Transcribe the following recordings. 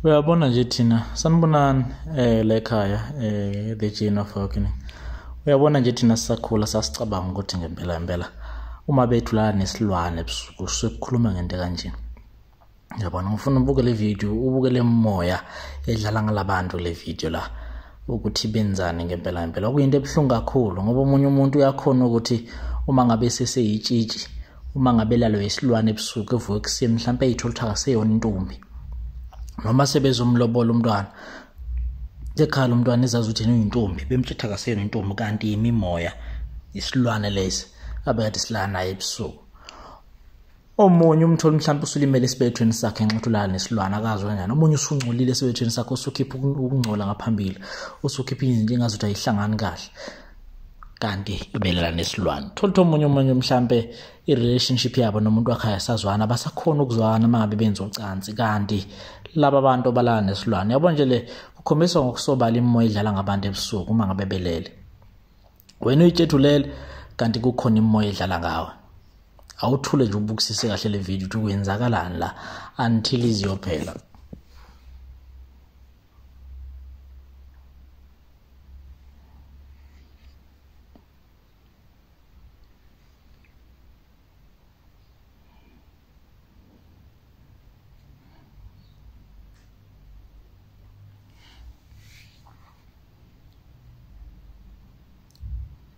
Uyabona nje thina sanibonani la ekhaya the Gene of Awakening. Uyabona nje thina sisakhula sasicabanga ukuthi ngempela impela uma bethu la nesilwane ebusuku sekukhuluma ngento kanje. Uyabona, ngifuna ubuke le video, ubuke le moya edlala ngalabantu le video la ukuthi benzani ngempela impela. Okuyinto ebuhlungu kakhulu ngoba omunye umuntu uyakhona ukuthi uma ngabe seseyitshitshi, uma ngabe lalo isilwane ebusuku evuka ekuseni mhlawumbe eyithola ukuthi akaseyona intombi. Noma sebezomlobola umntwana ekhaya umntwana ezazi ukuthi uyintombi, bemthetha akaseyona intombi kanti imimoya isilwane lesi abekade silala naye ebusuku. Omunye umtholi mhlawumbe usulimele esibelethweni sakhe ngenxa yokuthi ulala nesilwane akazi kanjani. Omunye usungcolile esibelethweni sakhe, usukhipha ukungcola ngaphambili, usukhipha izinto engazuthi ayihlangani kahle kanti ibelala nesilwane. Thola ukuthi omunye mhlambe i-relationship yabo nomuntu wakhe ayasazwana, abasakhona ukuzwana uma ngabe benza ucansi kanti laba bantu abalala nesilwane. Yabo nje le kukhombisa ngokusobala imimoya idlala ngabantu ebusuku uma ngabe belele. Wena uyitshethulele kanti kukhona imimoya edlala ngawe. Awuthule nje ubukisise kahle le video ukuthi kwenzakalani la until iziyophela.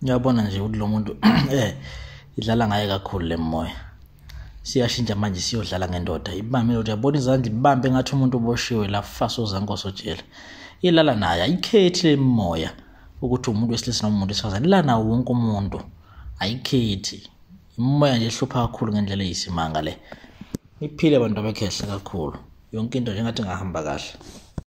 Ngiyabona nje ukuthi lo muntu idlala ngaye kakhulu le moya. Siyashintsha manje siyodlala ngendoda. Ibambe indoda, uyabona izandla ibambe ngathi umuntu uboshiwe la faso zankosi ojele. Ilala naye ayikhethi le moya ukuthi umuntu wesilisa noma umuntu wesifazane. Ilala nawo wonke umuntu. Ayikhethi. Imoya nje ihlupha kakhulu ngendlela eyisimanga le. Iphile abantu abakhehla kakhulu. Yonke into nje ngathi ingahamba kahle.